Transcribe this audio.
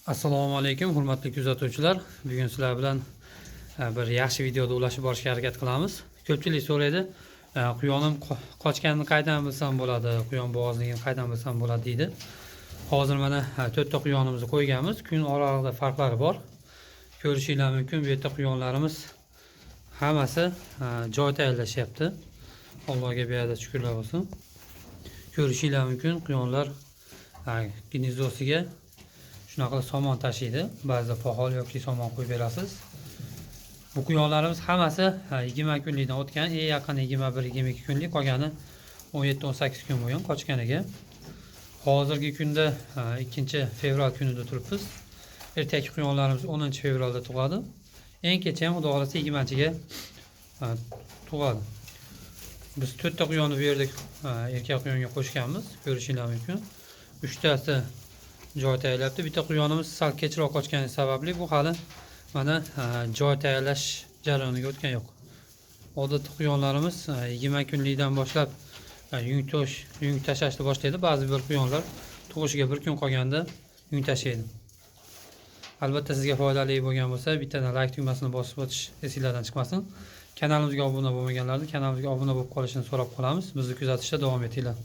Assalomu alaykum, hurmatli kuzatuvchilar. Bugun sizlar bilan bir yaxshi videoda ulashib borishga harakat qilamiz. Ko'pchilik so'raydi, quyonim qochganini qaydan bilsam bo'ladi, quyon bo'g'ozligini qaydan bilsam bo'ladi deydi. Hozir mana to'rtta quyonimizni qo'yganmiz. Kun oralig'ida farqlari bor. Ko'rishinglar mumkin, bu yerda quyonlarimiz hammasi joy tayyorlashyapti. Allohga beadad shukrlar bo'lsin. Ko'rishinglar mumkin, quyonlar гнездо siga shunaqa qilib somon tashiydi. Ba'zida poxol yoki somon qo'yib berasiz. Bu quyonlarimiz hammasi 20 kunlikdan o'tgan, eng yaqin 21-22 kunlik, qolgani 17-18 kun bo'lgan qochganiga. Hozirgi kunda 2 fevral kunida turibmiz. Ertaki quyonlarimiz 10 fevralda tug'adi. Eng kecha ham, xudo xohlasa, 20-ga tug'adi. Biz to'rtta quyonni bu yerda erkak quyonga qo'shganmiz, ko'rishinglar mumkin. Uchtasi joy tayyorlabdi. Bitta quyonimiz sal kechroq qochgani sababli bu hali mana joy tayyorlash jarayoniga o'tgan yo'q. Odatda quyonlarimiz 20 kunlikdan boshlab yung tashlashni boshlaydi. Ba'zi bir quyonlar tug'ishiga bir kun qolganda yung tashlaydi. Albatta, sizga foydali bo'lgan bo'lsa, bittadan layk tugmasini bosib o'tish esinglardan chiqmasin. Kanalimizga obuna bo'lmaganlarni kanalimizga obuna bo'lib qolishini so'rab qolamiz. Bizni kuzatishda davom etinglar.